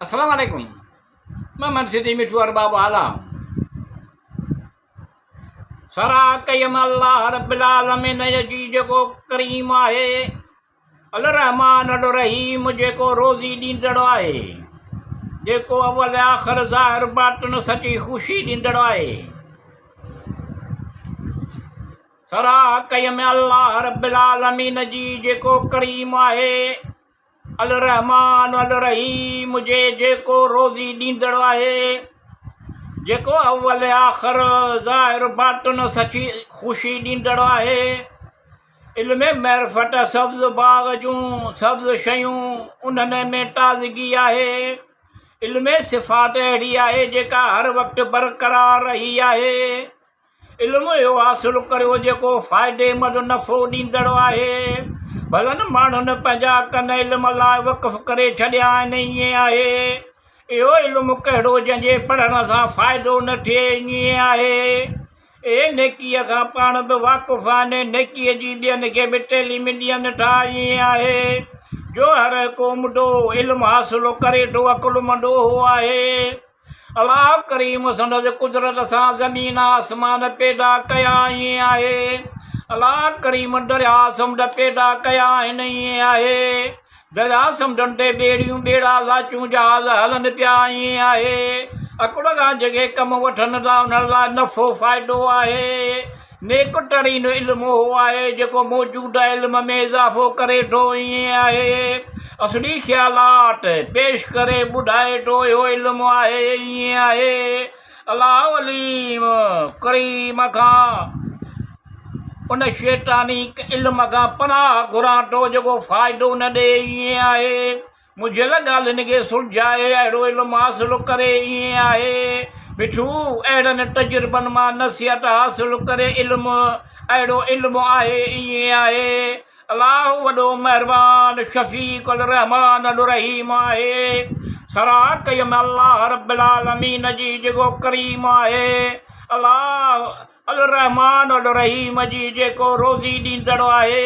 السلام عليڪم محمد سنڌي مٺو ارباب اعليٰ سرا ڪيم الله رب العالمين جي جيڪو ڪريم آهي الرحمان الرحيم جيڪو روزي ڏيندڙ آهي جيڪو اول آخر ظاهر باطن سچي خوشي ڏيندڙ آهي سرا ڪيم الله رب العالمين جي جيڪو ڪريم آهي الرحمان الرحيم جي جيڪو روزي ڏيندڙ آهي، جيڪو اول آخر ظاهر باطن سچي خوشي ڏيندڙ آهي. علم معرفت سبز باغ جون سبز شيون انهن ۾ تازگي آهي. علم صفات اهڙي آهي جيڪا هر وقت برقرار رهي آهي. علم اهو حاصل ڪريو جيڪو فائديمند نفعو ڏيندڙ آهي. ڀلن ماڻهن پنهنجا ڪن علم لاء وقف ڪري ڇڏيا آهن ائين آهي. اهو علم ڪهڙو جنهن جي پڙهڻ سان فائدو نه ٿئي ائين آهي. اهي نيڪيء کان پاڻ به واقف آهن نيڪيء جي ٻين کي به تعليم ڏين ٿا ائين آهي. جو هر هڪ عمدو علم حاصل ڪري ٿو عقلمند اهو آهي. الله ڪريم سندس قدرت سان زمين آسمان پيدا ڪيا ائين آهي. الله ڪريم درياء سمنڊ پيدا ڪيا آهن ائين آهي. درياء سمنڊن تي ٻيڙيون ٻيڙا لاچون جهاز هلن پيا ائين آهي. عقل کان جيڪي ڪم وٺن ٿا انهن لاء نفعو فائدو آهي. نيڪ ترين علم اهو آهي جيڪو موجوده علم ۾ اضافو ڪري ٿو ائين آهي اصلي خيالات پيش ڪري ٻڌائي ٿو اهو علم آهي ائين آهي الله عليم ڪريم کان ان شيطاني علم کان پناهه گهران ٿو جيڪو فائدو نه ڏي ائين آهي منجهيل ڳالهين کي سلجهائي اهڙو علم حاصل ڪري ائين آهي مٺو اهڙن تجربن مان نصيحت حاصل ڪري علم اهڙو علم آهي ائين آهي الله وڏو مهربان شفيق الرحمان الرحيم آهي سرا ڪيم الله رب العالمين جي جيڪو ڪريم آهي الله الرحمان الرحيم جي جيڪو روزي ڏيندڙ آهي.